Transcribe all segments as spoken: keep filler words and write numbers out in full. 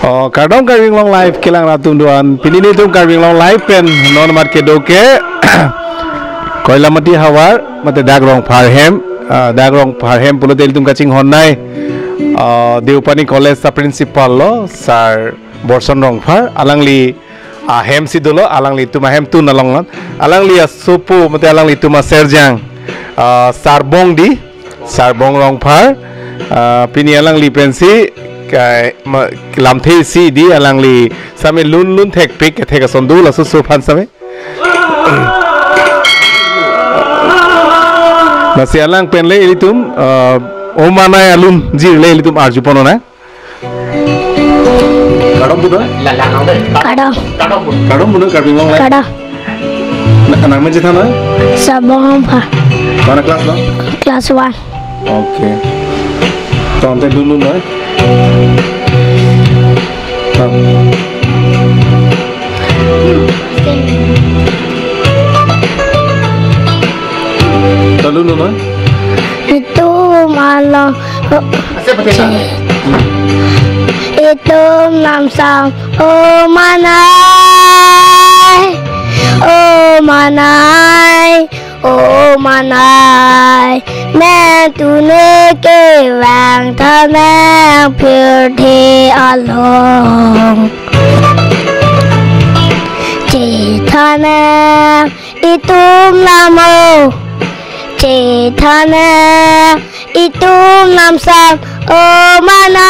Oh, kardom Karbi Anglong Live kelang atum do-an. Pini nelitum Karbi Anglong Live pen non mat kedo ke Koilamati havar, mate dak Rongphar hem, ah, dak Rongphar hem pulote ilitum kachinghon nai, ah, Deopani College a principal lo, Sir Borson Rongphar, alangli ahem si dolo, alanglitum ahemtun along, alangli asopo, mate alanglitum aserjang, ah, Sarbong di, Sarbong Rongphar, ah, pini alangli pensi, kai, ma, lamthe isi di alangli same lun lun thekpik, kethek ason do laso so aphan same. Lasi alang pen le ilitum, ah, omanai alun jir le ilitum arju pon nang. Kardom punon? Kardom. Kardom punon Karbi Anglong Live? Kardom. Na, nangmen chethan noi? Sarbong Rongphar. Mana class lo? Class one. Okay. Tangte dulu noi. Tang. Tolu no noi? Itum along, itum namsam omanai, omanai, omanai, men tune kevang thanang pirthe along. Chethanang itum lam ho, chethanang itum namsam omanai.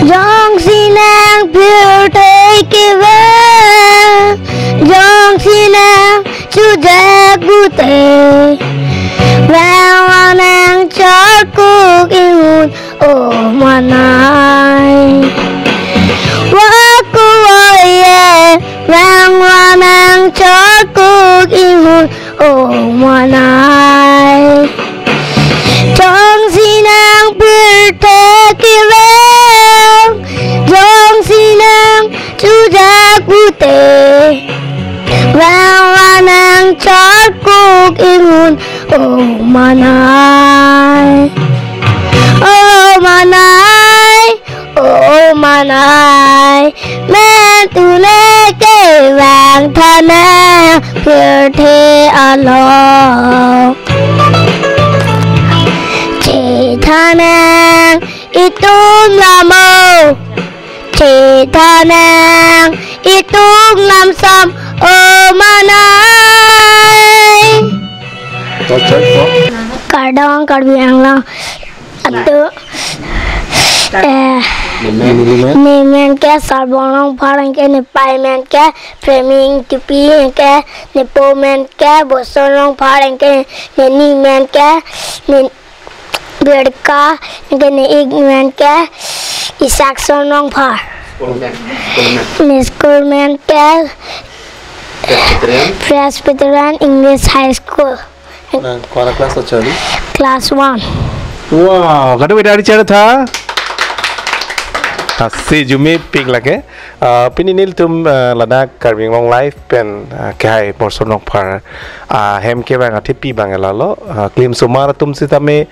Jongsi nang pirthe kevang, jongsi nang chujak pute, vang vanang chorkuk inghun omanai. Wa ko wa ye, vang vanang chorkuk inghun omanai. Jongsi nang pirthe kevang, jongsi nang chujak pute, vang vanang chorkuk inghun omanai. Omanai, omanai, men tune kevang thanang pirthe along. Chethanang itum lam ho, chethanang itum namsam omanai. Kardom Karbi Anglong atum. Eh, nemen ke Sarbong Rongphar, anke nepei amen ke Preming Tupi, anke nepo amen ke Borson Rongphar, anke neni amen ke, ne Birka, anke ne-ik amen ke Isakson Rongphar. Ne school amen ke Presbyterian English High School. Nang kora class lo, Charlie? Class one. Wow, kado beda ari chara tha? Asi jumepik lake. Ah, pini nelitum, ah, ladak Karbi Anglong Live pen, ah, kehai Borson Rongphar, ah, hem kevang athepi abang lalo, ah, klimsomar atum sitame,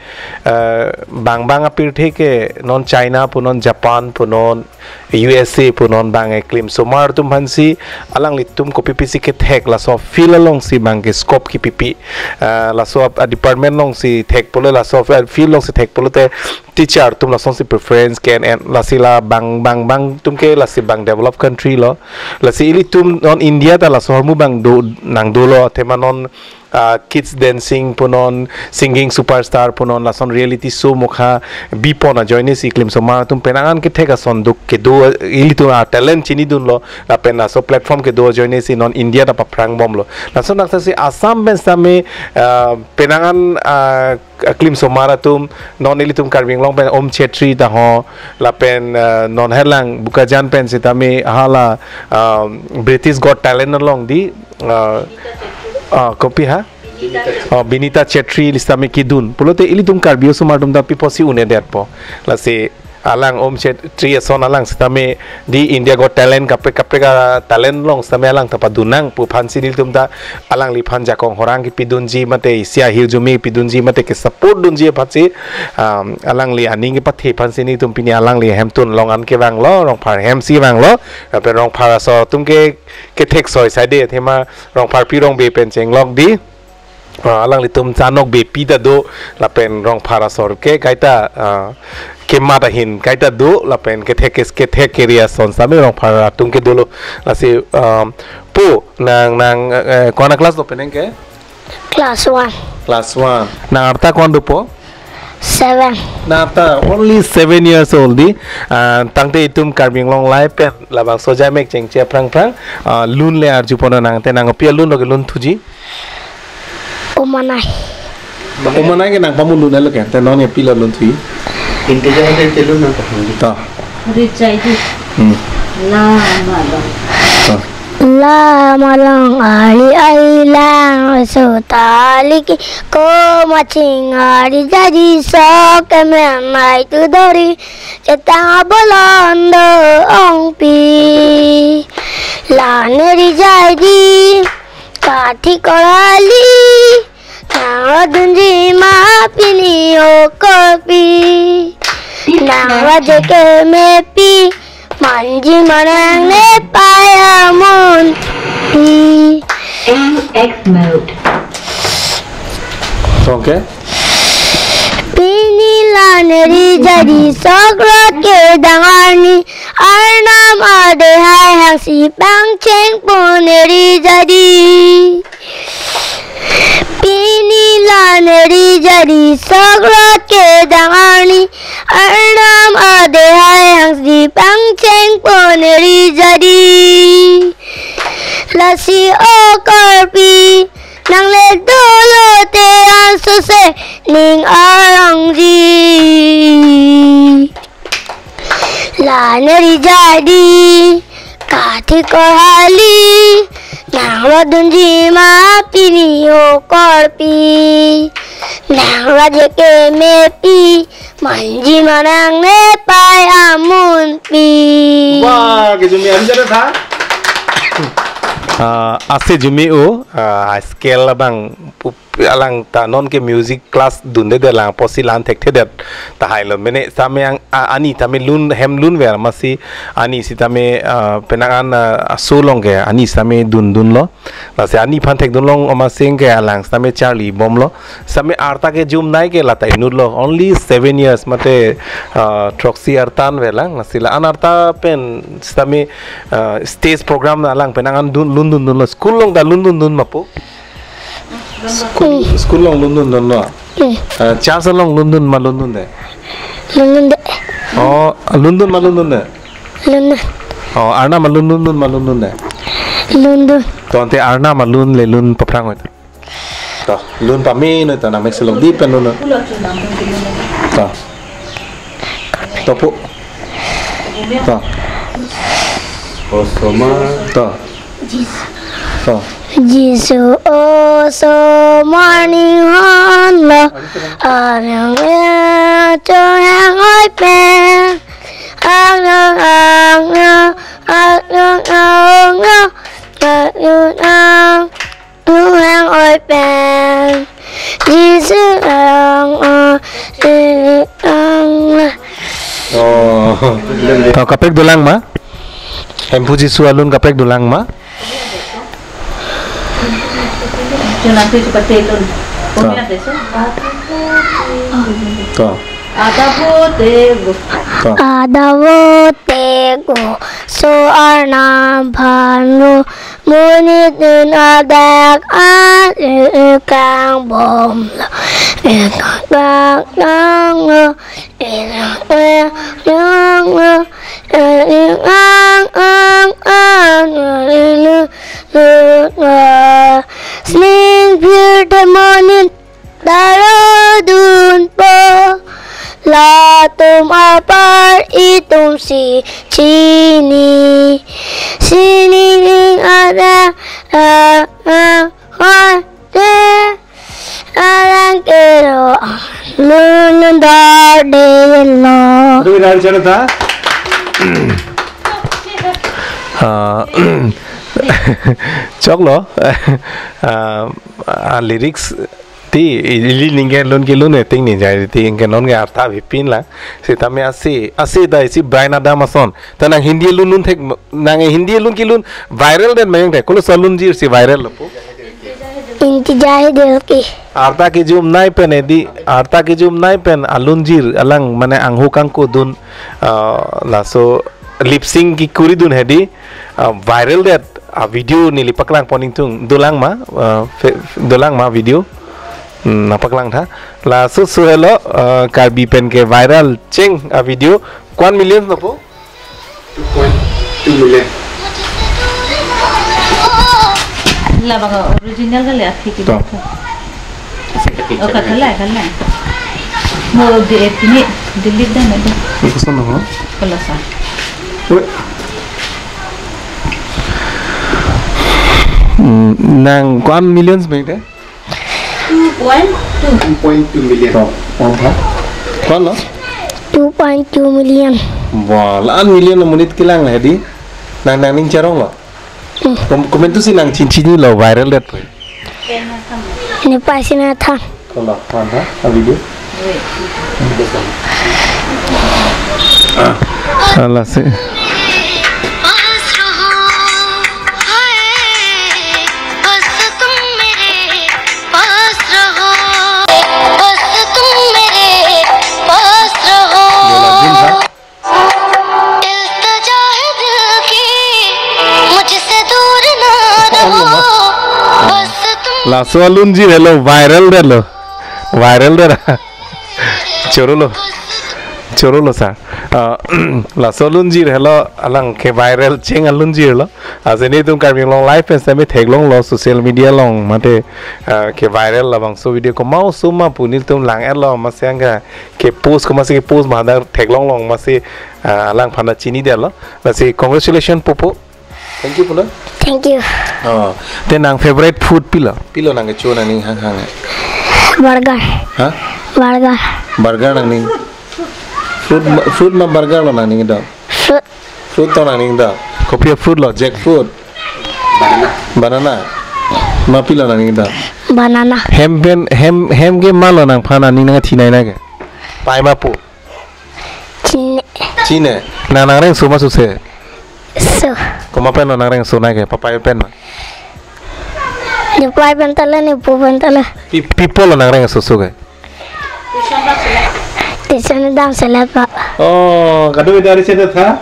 ah, bang bang apirthe ke non China punon, Japan punon, U S A punon bang e klimsomar atum aphansi alanglitum kopi pisi kethek laso field alongsi bang ke scope kipipi, ah, laso ap-, ah, department alongsi thek pulo, laso field alongsi thek pulote teacher atum lasonsi preference ke-en, lasi la bang bang bang atum ke lasi bang developed country lo. Lasi ilitum non India ta laso ahormu bang do nang dolo, athema non, ah, kids dancing punon, singing superstar punon, lason reality show mokha bipon ajoine si klimsomar atum penang an kethek ason duk kedo, ilitum a-talent chinidunlo, lapen laso platform kedo ajoine si non India ta paphrang bomlo. Lason nangsa si Assam pen sitame, ah, penang an, ah, klimsomar atum, non ilitum Karbi Anglong pen Om Chetri ta ho, lapen, ah, non helang Bokajan pen sitame hala, ah, British Got Talent along di, ah, ah, kopi ha? Oh, Binita Chetri sitame kedun. Pulote ilitum Karbi osomar atum ta pi apotsi un-edetpo. Lasi alang Om Chetri ason alang sitame di India Got Talent kaprek kaprek a-talent along sitame alang ta padun nang pu aphansi nelitum ta alangliphan jakong horang kepidunji mate isi ahirjume pidunji mate ke-support dunji aphansi, um, alangli aning kepathe aphansi nelitum pini alangli ahemtun along an kevanglo, Rongphar hem si vanglo, lapen Rongphar asor atum ke kethek soi saide athema Rongpharpi Rongbe pen chenglok di. Ah, alanglitum Chanok Beypi ta do, lapen Rongphar asor ke kaita, ah, kemat ahin kaita do, lapen kethek kes-, kethek keri ason sitame Rongphar atum ke dolo. Lasi, um, po, nang, nang, eh, ko-an a-class do penang ke? Class one. Class one. Nang arta ko-an dopo? Seven. Nang arta only seven years old di. Ah, tangte itum Karbi Anglong Live pen labangso ajai mek chengche aphrang phrang, ah, lun le arjupon nang, te nang kopi alun lo ke lunthuji? Omanai. Omanai ke nang pamu lun alo ke, te non ke pilo lunthuji? Integer hote chelun nang pamu. To. Rijai di. Hmm. Lama long. To. Lama long ari ai lang so tali ki ko maching ari jadi sok kemen nai tu dori chetang abolon do ongpi. Lane rijai di. Kathi korali, nang rodunji ma pini o korpi. Nang raje ke mepi, manji manang ne paya mon pi. M X mode. Okay. Pini lane rijai di sok rot kedang arni, Arnam adehai hangsi pangcheng pon rijai di. Pini lane rijai di sok rot kedang arni, Arnam adehai hangsi pangcheng pon rijai di. Lasi o korpi, nang le dolo te ansose ning arongji. Lane rijai di, kathi korali, nang rodunji ma pini o korpi. Nang raje ke mepi, manji manang ne paya mon pi. Wah, kejumi anjara tha. Ah, ase jumi o, ah, scale abang pu-, alang ta non ke music class dunde de lang apotsi lan thekthedet tahai lo. Mene sitame ang, a-, ani tame lun hem lun ver masi ani sitame, ah, penang an, ah, aso long ke ani sitame dundunlo. Lasi ani aphan thekdun long amaseng ke alang sitame charli bomlo. Sitame arta kejumnei ke lata inutlo. Only seven years mate, ah, throksi arta an velang. Lasi la-an arta pen sitame, ah, stage program alang penang an dun lun dundunlo. School long ta lun dundun ma po? School, school long lun dundunlo. Hmm. Ah, church along lun dun ma lun dunde? Lun dunde. Oh, lun dun ma lun dunde? Lun dun. Oh, Arnam alun lun dun ma lun dunde? Lun dun. To ante Arnam alun le lun paphrang hoi. To, lun pame noi to, nang mek selok di pen lun noi. To. To po. To. Osomar. To. To. Jisu osomar ninghon lo, amyang ya chohang oi pen. Ang ang ang ang ang ang ang ang ang ang ang ang oi pen. Jisu ang ang ang. Oh. To kaprek dolang ma? Hemphu Jisu alun kaprek dolang ma? Chunampi chupate lun. To. Pumia desa. To. Adavo te go. To. Adavo te go. So Arnam aphan ro. Monit nin adak an ikang bomlo, ikang bak nanglo, ikang nanglo, ikang ang ang ang, ikang lu lu lu. Sning phir te monit daro dunpo, latum apar itum si chini. Sini ning ada a a a te alang kero lun lun dar de lo. Aduh, dari cara ta? Ah, choklo. Ah, ah, lyrics ti ili ningke lun kelun e ting ni jai ti ingke non ke arta bipin la. Sitame asi, asi ta isi Brian Adam ason. Ta nang Hindi lun lun thek, nang Hindi lun kelun viral den mayang thek. Kolo so alunjir si viral lo po. Inti jai del ki. Arta kejum nai pen edi, arta kejum nai pen alunjir alang mane anghu kangku dun, ah, laso lip sync kekuri dun hedi, ah, viral det a video neli paklang pon ingtung, dolang ma, ah, fe-, dolang ma video. Hmm, nangpaklang tha. Laso so helo, ah, Karbi pen ke viral cheng a video. Ko-an million lo po? Two point two million. Labang original kali, aphi ke. To. Oh, kathala, kathala. Mo de, eh, pini delete dah, dah. Ito sa na, ha? Kalau sa. Wait. Hmm, nang ko-an millions bang te? Two point two. Two point two million. To, oh, ha? Ko-an lo? Two point two million. Wah, la-an million na monit kelang la hedi. Nang, nang ning charong lo. Hmm. Kom-, komentu si nang chin chinilo viral det po. Nepal si na than. Ko-an lo, ko-an ha? A video? Ah. Ala si. पास रहो, हाय, बस तुम मेरे पास रहो, बस तुम मेरे पास रहो। इल्तिजा है दिल की, मुझसे दूर ना रहो, बस तुम Laso alunjir helo viral det lo. Viral det. Choro lo. Choro lo sa. Ah, laso alunjir helo alang ke viral cheng alunjir lo. Asi netum Karbi Anglong Live pen sitame theklonglo social media along mate, ah, ke viral labangso video komat osomar pu nelitum lang-etlo, masi angke ke post komatsi ke post ma hadak theklonglo masi, ah, alangphan ta chini detlo. Lasi congratulations po po. Thank you po na. Thank you. Oh, te nang favorite food pilo? Pilo nang kecho nangning hanghang e? Burger. Ha? Burger. Burger nangning. Fruit ma, fruit ma burger lo nangning do? Fruit. Fruit to nangning do. Kopi a-fruit lo, jackfruit. Banana. Banana. Ma pilo nangning do? Banana. Hem pen, hem, hem ke ma lo nangphan aning nangthinai na ke? Pai ma po? Chine. Chine. Nang nangrengso ma suse? So. Komat pen lo nangrengso na ke? Papai pen ma? Nepai pen ta le, nepo pen ta le. Pi, pi apot lo nangrengso so ke? Tuition dam selet pa. Oh, kadokave dari situ tha.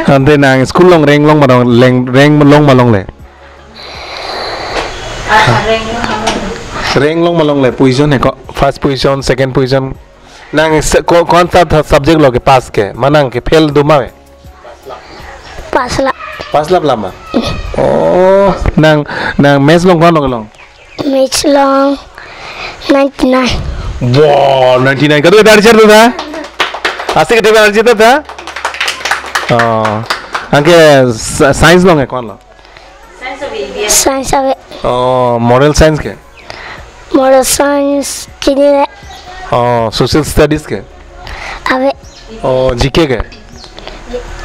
Ante nang school along reng long ma long, leng, reng long ma longle? Ah, reng long ma long. Reng long ma longle, position he ko, first position, second position. Nang se-, ko-, ko-an sa tha subject lo ke pass ke? Ma nang ke fail do ma ave? Pass lap. Pass lap lama? Oh, nang, nang maths along ko-an lo kelong? Maths along ninety-nine. Wow, ninety-nine. Kadokave ta arjir tha? Asi ke ta arjir tha? Oh, anke sa-, science along ke ko-an lo? Science ave. Oh, moral science ke? Moral science chinine. Oh, social studies ke? Ave. Oh, G K ke?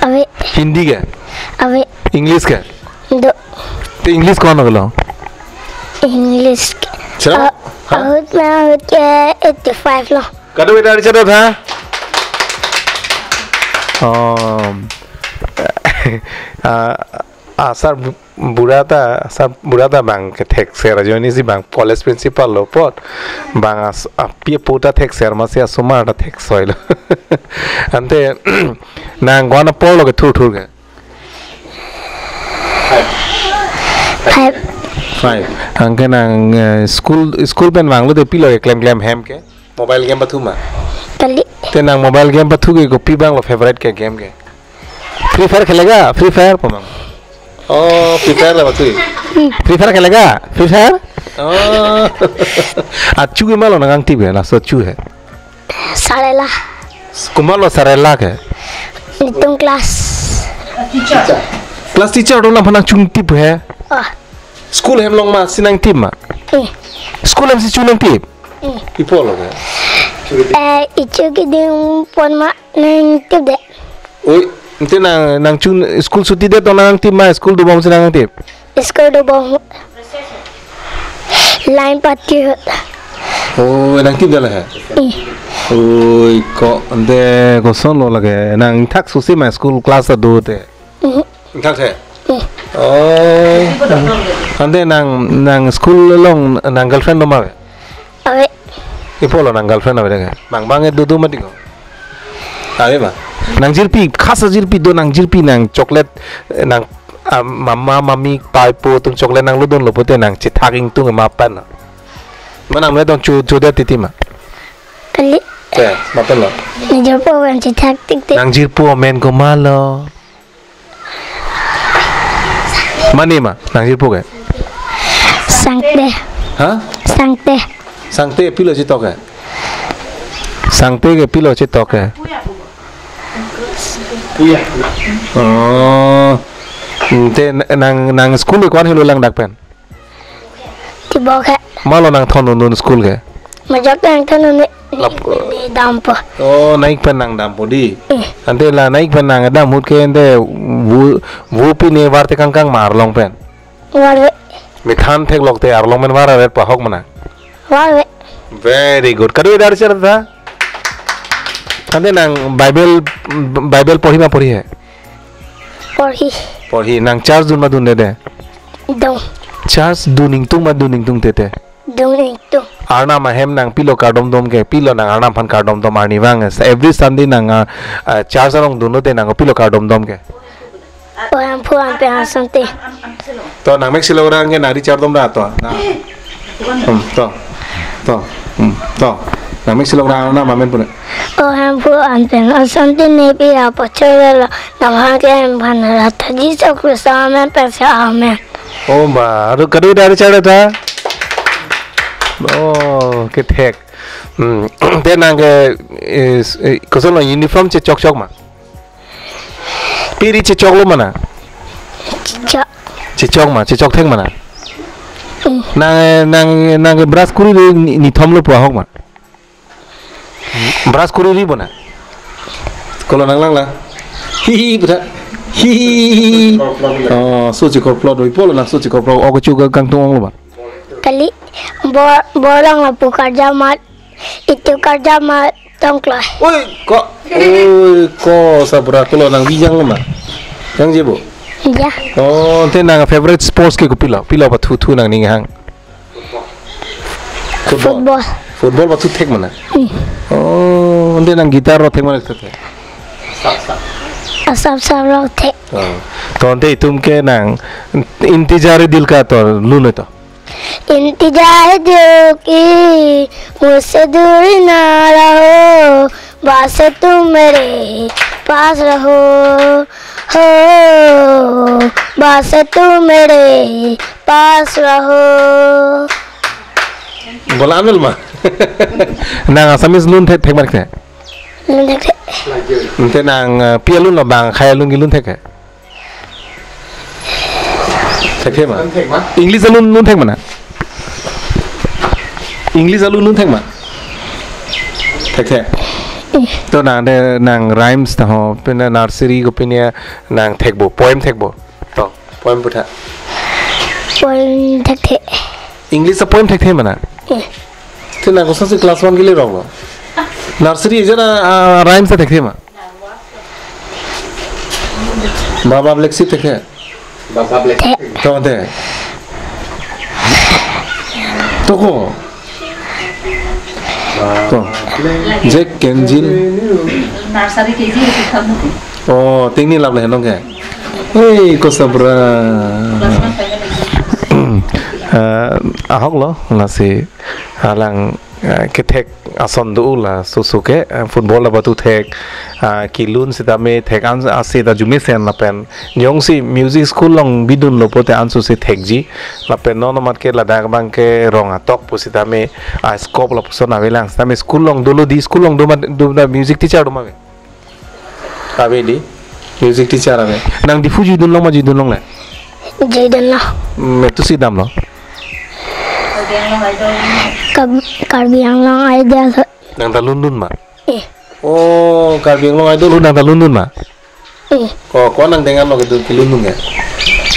Ave. Hindi ke? Ave. English ke? Do. Te English ko-an lo kelong? English ke? Chalo? Ah, ha? Ahut ma ahut ke eighty-five lo. Kadokave ta arjir tha? Oh. Ah, ah, sir, bu-, bura ta, sir, bura ta bang kethekser ajoine si bang college principal lo apot. Bang as-, api apo ta thekser masi asomar ta theksoi lo. Ante, nang ko-an apor lo ke thurthur ke? Five. Five. Anke nang, eh, school, school pen vanglo te pilo keklem klem hem ke? Mobile game pathu ma? Kali. Te nang mobile game pathu ke kopi abang lo favorite ke game ke? Free Fire खेलेगा? Free Fire pu ma? Oh, Free Fire la pathu. Free Fire खेलेगा? Free Fire? Oh. Achu ke malo nang angtip ke, laso achu he. Sarela. Komatlo Sarela ke? Netum class. Class teacher atum nangphan nangchungtip he? Oh. School hem along ma si nangtip ma? Eh. School hem si chu nangtip? Eh. Pi apotlo ke? Eh, ichu keding pon ma nangtip de. Oi, ante nang, nangchu school chuti det tong nangtip ma, school dobom si nangtip? School dobom. Line party. Oh, nangtip det la he? Eh. Oi, ko, ante kosonlo lake, nangthak susi ma school class ta do te? Mhm. Ingthak the? Mhm. Oh. Ante nang, nang school along nang girlfriend do ma ave? Ave. Pi apotlo nang girlfriend ave de ke? Mang bang e do do mati ko. Ave ma? Nang jirpi, khas jirpi do nang jirpi nang chocolate, eh, nang, ah, mama, mami, pai po atum chocolate nang lodunlo pote nang chethak ingtung ma pen na. Ma nang me dong chu, chu det titi ma? Kali. Te, ma penlo? Nang jirpo pen chethak tik tik. Nang jirpo amen komatlo? Mane ma, nang jirpo ke? Sangte. Ha? Sangte. Sangte pilo chetok ke? Sangte ke pilo chetok ke? Puya. Oh. Hmm, te nang, nang school ke ko-an helo lang dak pen? Tibok he. Komatlo nangthondun school ke? Majok nangthondun ne, lap- ne dampo. Oh, naik pen nang dampo di. Eh. Ante la naik pen nang dam ahut ke ante vo, vo pine var te kangkang ma arlong pen? Varve. Methan theklok te arlong pen var aret pa ahok ma nang? Varve. Very good. Kado idar char tha? Ante nang Bible, Bible porhi ma porhi he? Porhi. Porhi. Nang church dun ma dunde de? Dun. Church dun ingtung ma dun ingtungte te? Dun ingtung. Arnam ahem nang pilo kardomdom ke, pilo nang Arnam aphan kardomdom arnivang. Every Sunday nang, ah, ah, church along dunlo te nang pilo kardomdom ke? O Hemphu an pen asonte. To nang mek silok rang ke nang richard dom ra to. Na. Hmm, to. To. Hmm, to. Nang mek silok rang Arnam amen pu na. O Hemphu an pen asonte, ne pi apachorelo, nang hang ke hem phan ra ta Jisu Khristo amen pensi amen. Oh, ba, aru kado idar richard ta? Oh, kethek. Hmm, te nang ke is, eh, kosonlo uniform chechok chok ma? Piri chechoklo ma nang? Chok. Chechok ma, chechok thek ma nang? Hmm. Nang, nang, nang brush kuri ri ni, nithom lo pu ahok ma? Brush kuri ri bo nang? Kolo nang lang la. Hi hi pu tha. Hi hi. Oh, so chikor plot oi polo nang so chikor plot. Ok chu kangtung onglo ba? Kali, bor, bor along lapu karja mat, itum karja mat tongklo. Oi, ko. Oi, ko sabra kolo nang bijang ma? Yang je bo? Ya. Oh, te nang favorite sports ke kopilo? Pilo pathu thu nangning hang? Football. Football. Football pathu thek ma nang? Hmm. Oh, te nang guitar ro thek ma nang te? Asap sap ro thek. Oh. To ante itum ke nang Inteezar Dil Ka to lun to. इंतजार दिल की मुझसे दूर ना रहो, बस तुम मेरे पास रहो, हो, बस तुम मेरे पास रहो। Bola amel ma. Nang Assamese lun thek, thek ma nang te? Lun thek the. Ante nang, eh, pi alun lo bang khei alun ke lun thek ke? Thekthe ma? English alun lun thek ma nang? English alun lun thek ma? Thekthe. To nang de nang rhymes ta ho, pine nursery ko pine nang thek bo, poem thek bo. To, poem putha. Poem thekthe. English a poem thekthe ma nang? Eh. Te nang kosonsi class one ke le rong lo? Nursery jana, ah, rhymes ta thekthe ma? Baba Black Sheep thekthe. Baba Black Sheep. To de. To ko. To. Jack and Jill. Nursery K G itu kamu. Oh, tingni lap le nong ke. Hei, ko sabra. Class one, five, six. Eh, ahok lo, lasi alang, eh, kethek ason do la susu ke, eh, football la batu thek, ah, kelun sitame thek an ase ta jumesen lapen. Jongsi music school along bidun lo pote ansu si thekji, lapen non amat ke ladak abang ke rong atok pusitame, ah, scope lapuson avelang, sitame school along dolo di, school along do ma, do ma music teacher do ma ave? Ave di, music teacher ave. Nang Diphu jui dun long ma, jui dun longle? Jui dun lo. Mm, metu si dam lo? Kab-, Karbi Anglong Idol. Nang ta lun dun ma? Eh. Oh, Karbi Anglong Idol nang ta lun dun ma? Eh. Oh, ko nang dengan lo kedun kelun dun ya?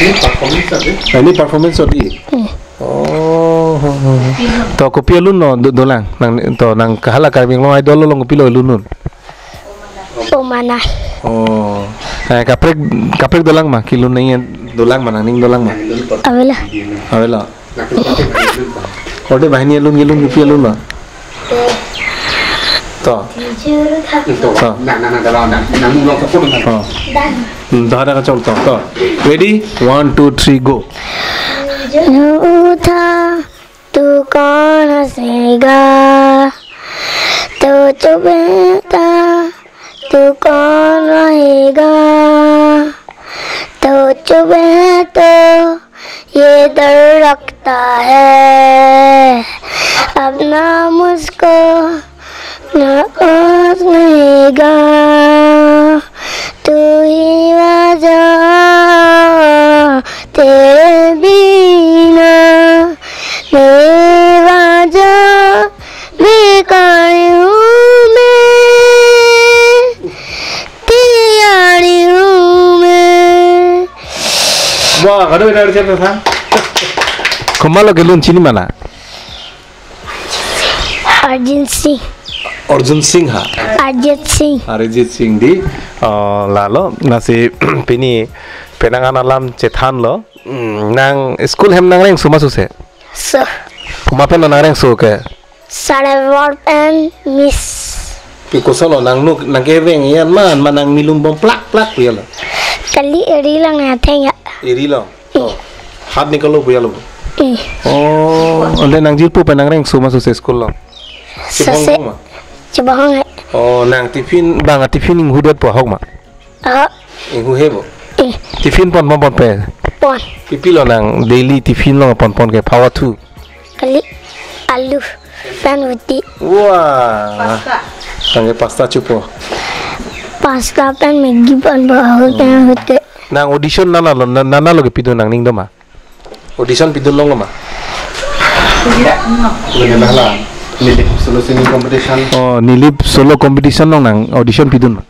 Ini performance tadi. Ah, ini performance tadi. Eh. Oh, ho, ho, ho. To kopi alun lo do-, dolang? Nang to nang kahala Karbi Anglong Idol along kopilo lun dun? Omanai. Oh. Eh, kaprek, kaprek dolang ma, kelun nangji dolang ma, nangning dolang ma? Avelo. Avelo. Orde banghini alun, kelun kopi alun ma? To. To. Na, na, na, na, na, na, na, na, na, na. Oh. Hmm, dah ada kacau to. To. Ready? One, two, three, go. जो था तू कौन हंसेगा, तो चुप है तो तू कौन रहेगा, तो चुप है तो ये डर लगता है, अब ना मुझको ना कौन रहेगा, तू ही वजह, तेरे बिना बेवजह बेकार हूँ मैं, तेरी यारी हूँ मैं। Wah, kado ina cerita sa? Komat lo kelun chini ma nang? Arjun Singh. Arjun Singh ha? Arjit Singh. Arijit Singh di. Oh, lalo, lasi pini penang an alam chethan lo. Hmm, nang school hem nangrengso ma suse? So. Komat pen nangrengso ke? Sarevor pen Miss. Pi koson lo nang nuk, nang keveng iyan man, man nang milum bom plak plak pu ya lo? Kali eri lang ya theng ya. Eri lo. Oh. Hat nikalo pu ya lo. Eh. Oh, ande nang jirpo pen nangrengso ma suse school lo? Suse. Chibong ma? Chibong hai. Oh, nang tiffin, bang a tiffin inghu det po ahok ma? Ah. Inghu he bo? Eh. Tiffin pon pon pon pe? Pon. Pipilo nang daily tiffin lo pon pon ke phawa thu? Kali alu pen ruti. Wah. Pasta. Nang ke pasta chupo. Pasta pen Maggi pon bo ahut ke ahut ke. Nang audition nana lo, na-, nana lo ke pidun nangning do ma? Audition pidun long lo ma? Iya, no. Udah lah. Nilip solo singing competition. Oh, Nilip solo competition long nang audition pidun ma?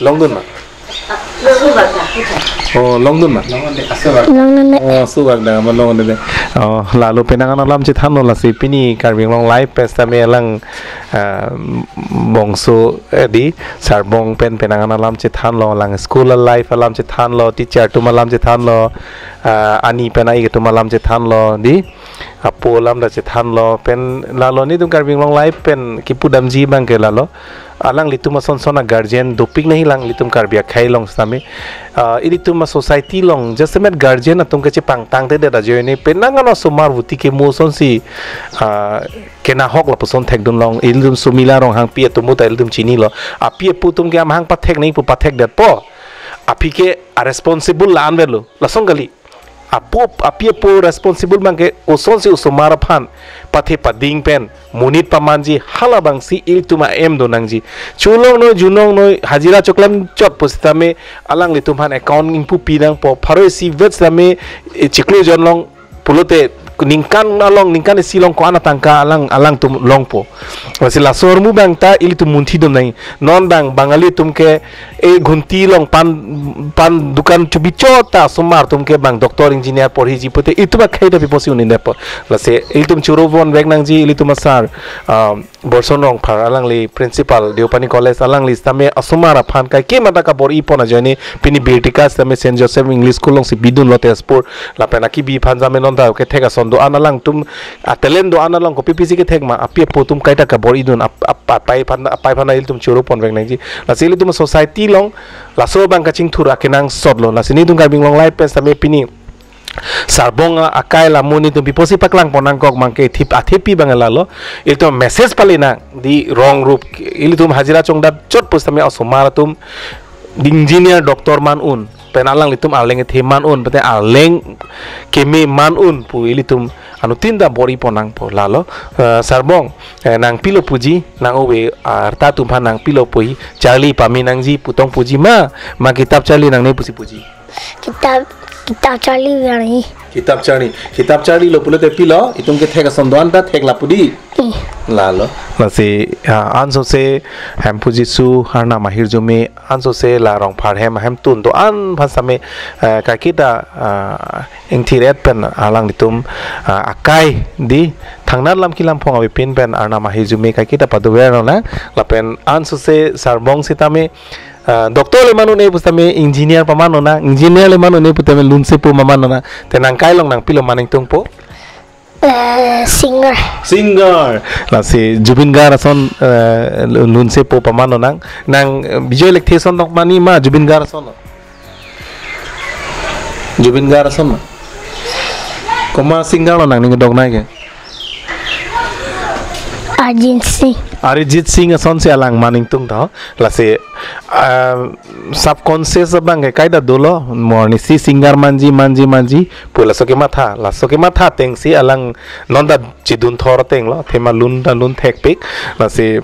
Longdun ma? Oh, longdun ma? Longdun de. Longdun de. Oh, subak da ma longdun de. Oh, lalo penang an alam chethan lo lasi pini Karbi Anglong Live pen sitame alang, ah, bongso, eh, di Sarbong pen penang an alam chethan lo, alang school life alam chethan lo, teacher atum alam chethan lo, ah, ani pen ai atum alam chethan lo di. Apo alam ta chethan lo pen lalo nelitum Karbi Anglong Live pen kipu damji abang ke lalo. Alanglitum ason son a guardian dopik nangji alanglitum Karbi akhei along sitame. Ah, ilitum a society along jasemet guardian atum kachepangtangtedet ajoine penang an osomar vuti kemo asonsi, ah, kenahok lapuson thekdun long, ilitum Sumila Ronghangpi atum ta ilitum chinilo. Api apo atum ke amahang pathek nangji pu pathekdetpo. Aphi ke a responsible la-an avelo. Lason kali. Apo, api apo responsible abang ke osonsi osomar aphan pathe pading pen monit pamanji halabangsi ilitum a-aim do nangji. Cholongnoi, junongnoi, hajira choklem chot pusitame alanglitum aphan account ingpupi nangpo. Pharo isi vet sitame, eh, chiklo jon long pulote ningkan along, ningkan isi along ko-an atangka alang, alangtum longpo. Lasi laso ahormu abang ta ilitum munthi dun nangji. Non abang Bangali atum ke e ghunti along pan, pan dukan chubi chot ta osomar atum ke bang doctor engineer porhiji pute itum akhei ta pi apotsi un-edetpo. Lasi ilitum choro ponvek nangji ilitum a sir, um, Borson Rongphar alangli principal Deopani College alangli sitame osomar aphan kaikema ta kabor-i pon ajoine pini Birtika sitame Saint Joseph English School alongsi bidunlo Tezpur lapen akibi aphan jame non ta kethek ason do-an alangtum a talent do-an along kopi pisi kethek ma api apo atum kaita kabor-i dun ap-, ap-, apai aphan, apai aphan ilitum choro ponvek nangji. Lasi ilitum society along laso abang kachingthur akenangsot lo. Lasi nelitum Karbi Anglong Live pen sitame pini Sarbong a-, akai la mo nelitum pi apotsi paklang pon nangkok ma ke thip athepi abang lalo. Ilitum message pale nang di wrong route. Ilitum hajira chongdat chot pusitame osomar atum engineer doctor man un. Pen alanglitum arleng kethe man un, pen arleng keme man un pu ilitum anuttin ta bor-i pon nangpo lalo. Eh, Sarbong, eh, nang pilo puji, nang ove arta atum aphan nang pilo puji, charli pame nangji pu tong puji ma, ma kitap charli nangne pusi puji? Kitap, kitap charli biang ni. Kitap charli, kitap charlilo pulote pilo, itum kethek ason do-an ta thek lapu di. Hmm. Lalo. Lasi, ah, ansose Hemphu Jisu, Arnam ahirjume, ansose la Rongphar hem, hemtun do-an aphan sitame, eh, kaiketa, ah, ingthir-et pen alanglitum, ah, akai di thangnat lam kilam phong avepin pen Arnam ahirjume kaiketa padover nang, lapen ansose Sarbong sitame, ah, doctor le man un-e pusitame engineer paman nang, engineer le man un-e pusitame lunsepo paman nang, te nang kai along nang pilo man ingtungpo? Eh, singer. Singer. Lasi Zubeen Garg ason, eh, lunsepo paman nang, nang, eh, Bijoy Lekthe ason dok mani ma Zubeen Garg ason lo? Zubeen Garg ason lo. Komat singer lo nangning dok nai ke? Arijit Singh. Arijit Singh asonsi alang man ingtung tho. Lasi, ah, subconscious abang ke kaita dolo, mo arnisi singer manji, manji, manji pu laso kematha, laso kematha atengsi alang non ta chidun thor ateng lo, athema lun ta lun thekpik. Lasi,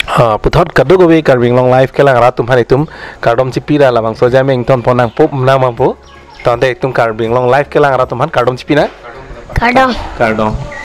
ah, puthot kadokave Karbi Anglong Live kelang rat atum aphan itum kardom chipi ra labangso jame ington pon nangpo, nang mangpo. Tangte itum Karbi Anglong Live kelang rat atum aphan kardom chipi nang. Kardom. Kardom.